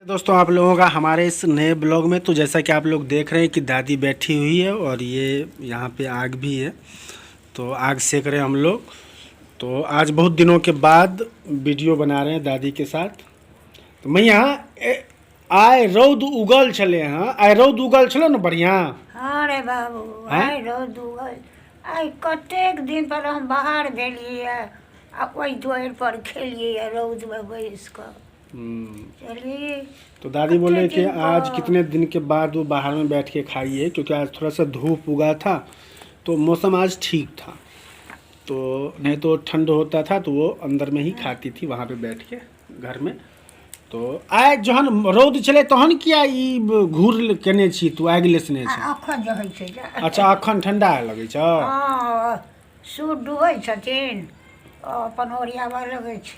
दोस्तों, आप लोगों का हमारे इस नए ब्लॉग में। तो जैसा कि आप लोग देख रहे हैं कि दादी बैठी हुई है और ये यहाँ पे आग भी है, तो आग सेक रहे हैं हम लोग। तो आज बहुत दिनों के बाद वीडियो बना रहे हैं दादी के साथ। तो मैया, आइ रौद उगल छले हँ, आइ रौद उगल छलो ने बढ़िया? हाँ रे बाबू। हैं? आइ रौद उगल। आइ कतेक दिन पर हम बाहर भेलियै आ ओहि दुआरि पर खेलियै रौदमे बैस कऽ। चलिए। तो दादी बोले कते कि दिन आज पर। कितने दिन के बाद वो बाहर में बैठ के खाई है, क्योंकि आज थोड़ा सा धूप उगा था तो मौसम आज ठीक था, तो नहीं तो ठंड होता था तो वो अंदर में ही खाती थी वहाँ पे बैठ के घर में। तो आइ जहन रौद छलै तहन किया ई घूर केने छी तू, आगि लेसने आ छै? अखन जे होइ छै जे- अच्छा, अखन ठंडा लगै छौ? हँ, सूर्य डूबै छथिन, अपन ओरियाबऽ लगै छै।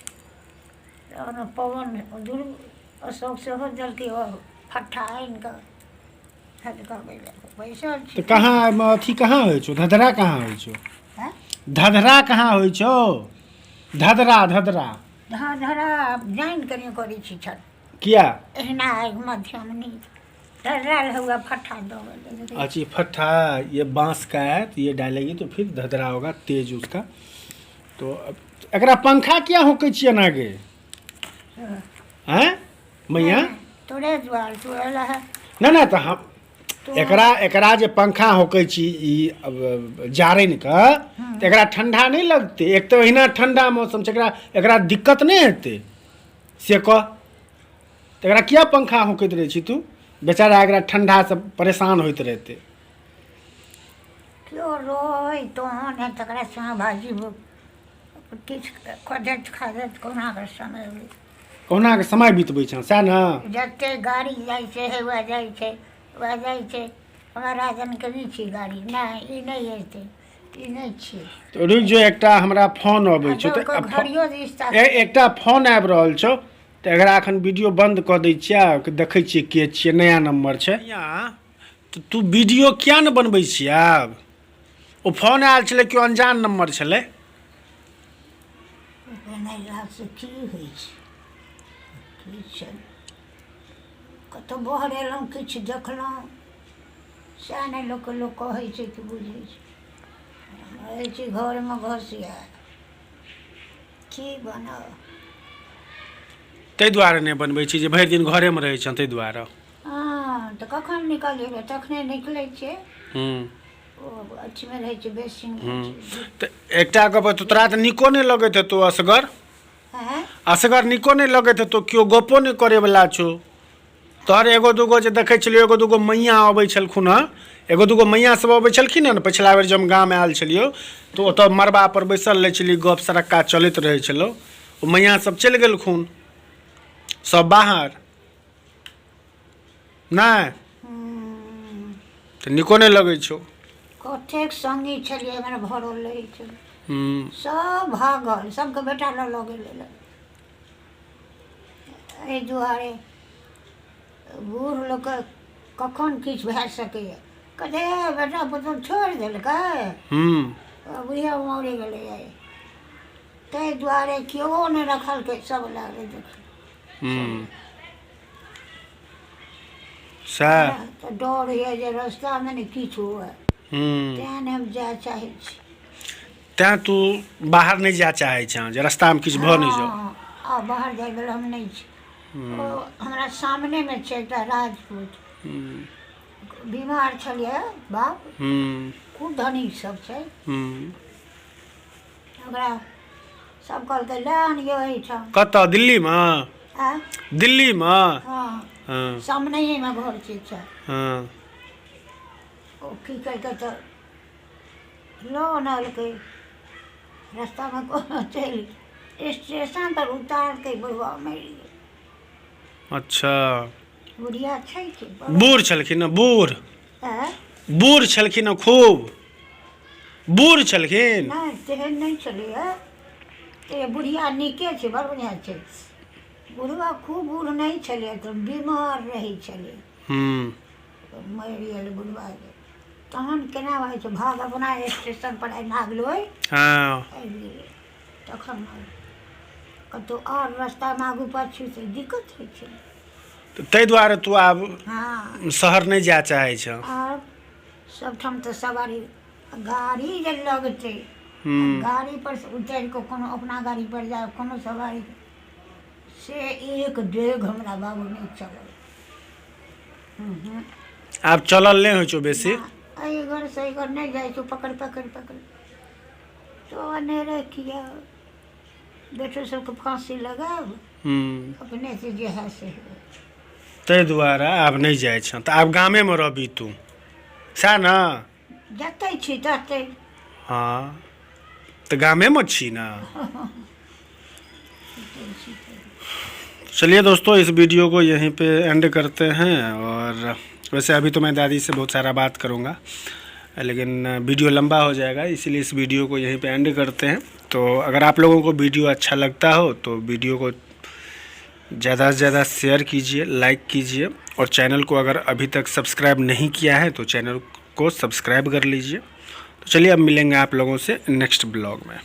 तहन पवन दुनू अशोक सेहो देलकै, ओ फट्ठा आनि कऽ बैसल छी। तऽ कहाँ एहिमे अथी कहाँ होइ छौ, धधरा कहाँ होइ छौ? हैं? धधरा कहाँ होइ छौ, धधरा धधरा? धधरा जानि कऽ नहि करै छी छठ। किया? एहिना आगि मध्यम नहि धधरा हुआ फट्ठा दऽ। अच्छा, ये फट्ठा ये बांस का है तो ये डालेगी तो फिर धधरा होगा तेज उसका। तो अब एकरा पंखा किया होकै छियै एना गे? हैं मैया? तोरे दुआर तू एला है। नहि नहि, तऽ हम एकरा एकरा जे पंखा होकै छी ई अब जारनि के, तऽ एकरा ठंडा नहि लगतै? एक तऽ ओहिना ठंडा मौसम छै, एकरा एकरा दिक्कत नहि हेतै से कह? तऽ एकरा किया पंखा होकैत रहै छी तू? बेचारा एकरा ठंडासँ परेशान होइत रहतै। केओ रहै तहन है, तकरा संग भाजी किछु खोजैत खाजैत कहुना कऽ समय कहुना कऽ समय बितबै छँ, सएह ने? जते गाड़ी जाइ छै, हे वएह जाइ छै, वएह जाइ छै। हमरा राजनके नहि छी गाड़ी, नहि, ई नहि एतै, ई नहि छियै। तऽ रुकि जो, एकटा हमरा फोन अबै छौ। तऽ घड़ियो दिस एकटा फोन आबि रहल छौ, तऽ एकरा एखन वीडियो बन्द कऽ दै छियै आ देखै छियै के छियै, नया नम्बर छै। तऽ तू वीडियो किया ने बनबै छियै आब? ओ फोन आयल छलै, केओ अनजान नम्बर छलै। बनेलासँ की होइ छै? की छै, कतहु बहरेलहुँ, किछु देखलहुँ, सएह ने लोकके लोक कहै छै कि बुझै छै। रहै छी घरमे घसिया, की बनाउ? ताहि दुआरे नहि बनबै छी जे भरि दिन घरेमे रहै छँ, ताहि दुआरे? हँ, तऽ कखन निकलबै? तखने निकलै छियै। ओ अथीमे रहै छै बेसी। तऽ एकटा गप, तऽ तोरा तऽ नीको नहि लगैत हेतौ असगर? आँय? असगर नीको नहि लगैत हेतौ, केओ गपो नहि करैवला छौ तोहर। एगो दूगो जे देखै छलियौ, एगो दूगो मैया अबै छलखुन हँ, एगो दूगो मैया सब अबै छलखिन हँ ने। पछिला बेर जब हम गाम आयल छलियौ तऽ ओतऽ मड़बा पर बैसल रहै छलियै, गप सरक्का चलैत रहै छलौ। ओ मैया सब चलि गेलखुन सब बाहर, नहि तऽ नीको नहि लगै छौ। कतेक संगी छलियै, हमरा भरल रहै छलै। सब भागल, सबके बेटा लऽ लऽ गेलै। एहि दुआरे बूढ़ लोकके कखन किछु भए सकैए। कहतै बेटा पुतहु छोड़ि देलकै, बुढ़िया मरि गेलैए। ताहि दुआरे केओ नहि रखलकै, सब लागलै देख। सएह। तऽ डर होइए जे रस्तामे ने किछु हुए। तेँ नहि हम जाय चाहै छी। तेँ तू बाहर नहि जाय चाहै छँ जे रस्तामे किछु भऽ नहि जाउ? हँ, आ बाहर जाय लेल हम नहि छी। ओ हमरा सामनेमे छै एकटा राजपूत, बीमार छलियै बाप। खूब धनिक सब छै। ओकरा सब कहलकै, लए आनियौ एहिठाम। कतऽ, दिल्लीमे? आँय? दिल्लीमे? हँ। सामनेमे घर छै छै। ओ की केलकै तऽ लऽ अनलकै, रस्तामे कोनो चलि स्टेशन पर उतारलकै, बुढ़बा मरि गेल। बुढ़िया छै कि? बूढ़ छलखिन ने, बूढ़? आँय? बूढ़ छलखिन हँ, खूब बूढ़ छलखिन? नहि, तेहन नहि छलैए। ते बुढ़िया नीके छै, बड़ बढ़िआँ छै। बुढ़वा खूब बूढ़ नहि छलै, तऽ बीमार रहै छलै। मरि गेल बुढ़वा। तहन केना होइ छै भाग? अपना स्टेशन पर आइ नागलोइ आबि गेलै। तखन कतहु आओर रस्तामे आगू पाछू से दिक्कत होइ छै। तऽ तऽ ताहि दुआरे तू आब हँ। शहर नहि जाय चाहै छह। आब सबठाम तऽ सवारी गाड़ी जे लगतै, गाड़ी पर से उतरि कऽ कोनो अपना गाड़ी पर जाय, कोनो सवारी से एक डेग हमरा बाबू नहि चलल। आब चलल नहि होइ छौ बेसी? एहि घर से एहि घर नहि जाइ छौ, पकड़ि पकड़ि पकड़ि तो अनेरे किया बेटो सबके फाँसी लगायब, अपने से जे है से। ताहि दुआरे आब नहि जाइ छह तऽ आब गामेमे रहबी तू, सएह ने? जतै छी ततै। हँ, तऽ गामेमे छी ने। चलिए दोस्तों, इस वीडियो को यहीं पे एंड करते हैं। और वैसे अभी तो मैं दादी से बहुत सारा बात करूँगा, लेकिन वीडियो लंबा हो जाएगा, इसीलिए इस वीडियो को यहीं पे एंड करते हैं। तो अगर आप लोगों को वीडियो अच्छा लगता हो तो वीडियो को ज़्यादा से ज़्यादा शेयर कीजिए, लाइक कीजिए, और चैनल को अगर अभी तक सब्सक्राइब नहीं किया है तो चैनल को सब्सक्राइब कर लीजिए। तो चलिए अब मिलेंगे आप लोगों से नेक्स्ट ब्लॉग में।